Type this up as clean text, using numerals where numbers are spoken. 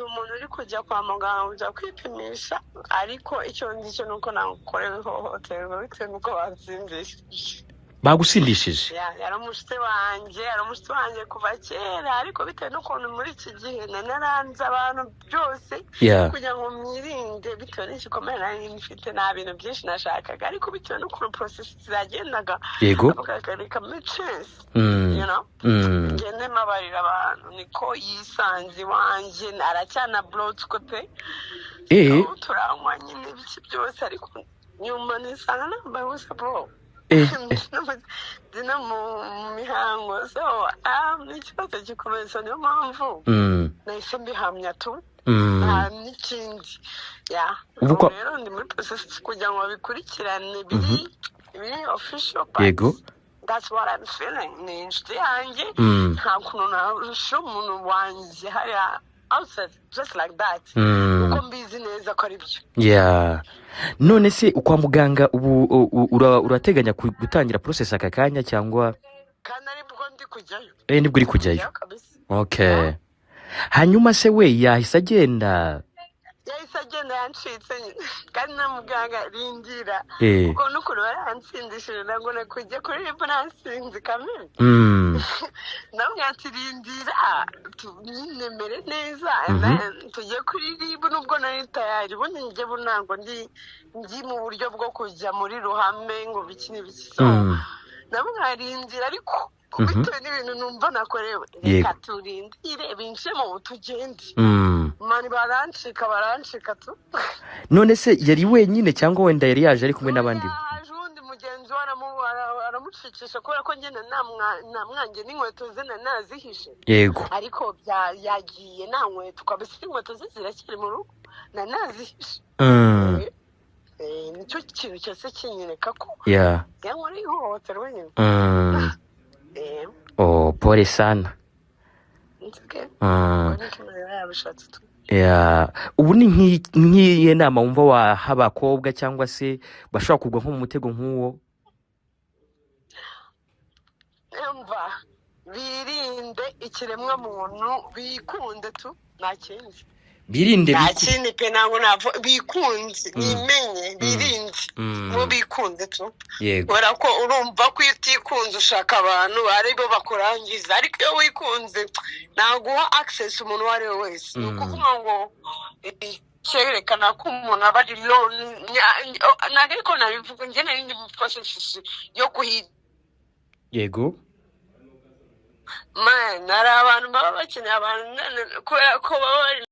Ndi umuntu uri kujya kwa muganga, kujya kwipimisha, ariko icyo nzi cyo ni uko nakorewe ihohoterwa bitewe n'uko bansindishije. Bagusindishije? Yeah, yari umushuti wanjye, yari umushuti wanjye kuva kera, ariko bitewe n'ukuntu muri iki gihe nari naranze abantu byose kugira ngo mwirinde, bitewe n'igikomere nari mfite, nta bintu byinshi nashakaga, ariko bitewe n'ukuntu process zagendaga, avuga reka mpe chance, ngende mbabarira abantu. Niko yisanze iwanjye, aracyana burotswe pe. Ubu turanywa nyine, ibiki byose, ariko nyuma nisanga nambaye ubusa, bro. Ndi no mu mihango, so ni ikibazo gikomeye. So niyo mpamvu nahise mbihamya tu, nta n'ikindi ya. Ubu Ubu rero ndi muri process kugira ngo babikurikirane biri official, but that's what I'm feeling. Ni inshuti yanjye, nta kuntu narusha umuntu wanjye hariya outside just like that, kuko mbizi neza ko ari byo. Yeah. None se kwa muganga ubu urateganya gutangira process aka kanya cyangwa? Kandi aribwo ndi kujyayo. Eh, nibwo uri kujyayo? Kujyayo kabisa. Okay, hanyuma se we yahise agenda? Yahise agenda, yancitse nyine, kandi na muganga rindira, kuko n'ukuntu bari yansindishije, ntabwo kujya kuri RIB nasinze kamere. Namwe ati rindira tunemere neza, and then tujye kuri RIB, nubwo nari tayari. Ubundi njye bu ntabwo ndi mu buryo bwo kujya muri ruhame ngo biki n'ibiki, so nabo nkarindira, ariko bitewe n'ibintu numva nakorewe, reka turindire binjemo tugende. Man, barancika, barancika tu. None se yari wenyine cyangwa wenda yari yaje ari kumwe n'abandi? Yaje uwundi mugenzi we aramucikisha, kubera ko njye namwanjye n'inkweto ze nazihishe. Ariko yagiye nta nkweto kabisa, inkweto ze ziracyari mu rugo, nazihishe. Eh, nicyo kintu cyose kinyereka ko yankoreye ihohoterwa nyine. Eh. Oh, pole sana. It's okay. Ubwo niko Imana iba yabishatse tu. Yeah. Ubu ni nk'iyihe nama wumva waha abakobwa cyangwa se bashobora kugwa nko mu mutego nk'uwo? Umva, birinde ikiremwa muntu, bikunde tu, nta kindi. Birinde Nta kindi pe, ntabwo napfa, bikunze, bimenye, birinde, bo bikunde tu. Kubera ko urumva ko iyo utikunze ushaka abantu ari bo bakurangiza, ariko iyo wikunze ntaguha access umuntu uwo ari we wese. Ni ukuvuga ngo cyerekana ko umuntu aba ari lonely, ntabwo ariko nabivuga, njye nari ndi mu process yo kuhi Man, hari abantu baba bakeneye abantu kubera ko baba bari